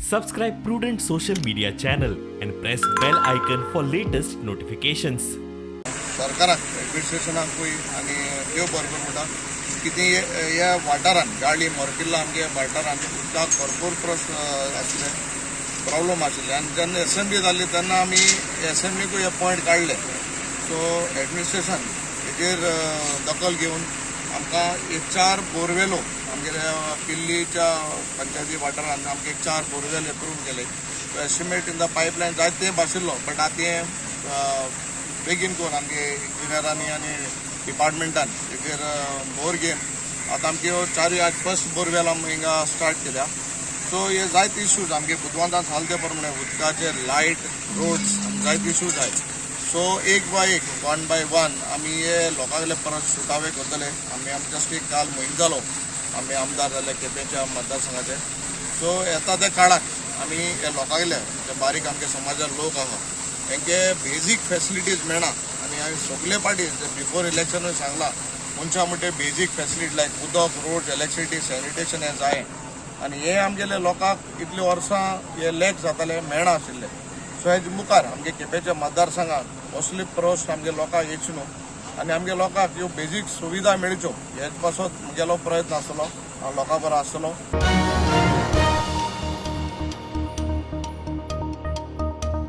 Subscribe Prudent social media channel and press bell icon for latest notifications. सरकाराक, एडमिनिस्ट्रेशनाकूय आनी देव बरो करूं म्हणटा की ती ह्या वाठारान, गाळी मोरकिल्ला आमगे वाठारान उदकाक भरपूर प्रश्न आसले, प्रॉब्लम आशिल्ले. आनी जेन्ना एसेंब्ली जाली तेन्ना आमी एसेंब्लीकूय हे पॉयंट काडले. सो एडमिनिस्ट्रेशन हेजेर दखल घेवन आमकां एक चार बोरवेलो, आमगेल्या पिल्लीच्या पंचायती वाठारान आमकां एक चार बोरवेल एप्रूव केले. एस्टिमेट इन the pipeline जायते तेंप आशिल्लो, बट आतां हें बेगीन करून आमगे इंजिनियरांनी आनी डिपार्टमेंटान हेजेर बोर घेवन आतां आमच्यो चारूय आज फर्स्ट बोरवेल आमी हिंगा स्टार्ट केल्या. सो हे जायते इश्यूज आमगे बुदवंतान सांगले ते प्रमाणे उदकाचे, लायट, रोड्स, जायते इश्यूज आहाय. सो एक बाय एक, वन बाय वन आमी हे लोकांले परत सुटावे करतले. आमी आम जस्ट एक काल म्हयनो जालो आमी आमदार जाले केपेंच्या मतदारसंघाचे. सो येता त्या काळाक आमी हे लोकांले, जे बारीक आमगे समाजात लोक आहा, हेंके बेजीक फेसिलिटीज मेळना. आनी हांवें सगळे पार्टी बिफोर इलेक्शनूय सांगलां, मनशां म्हणटे बेजीक फेसिलिटी लायक उदक, रोड, इलेक्ट्रिसिटी, सॅनिटेशन हें जाय. आनी हे आमगेले लोकांक इतली वर्सां हे लॅक जाताले, मेळना आशिल्ले. सो हेजे मुखार आमगे केपेंच्या मतदारसंघात असले प्रश्न आमगे लोकांक येवचे न्हू आनी आमगे लोकांक ह्यो बेजीक सुविधा मेळच्यो, हेच पासत म्हगेलो प्रयत्न आसतलो. हांव लोकां बरो आसतलो.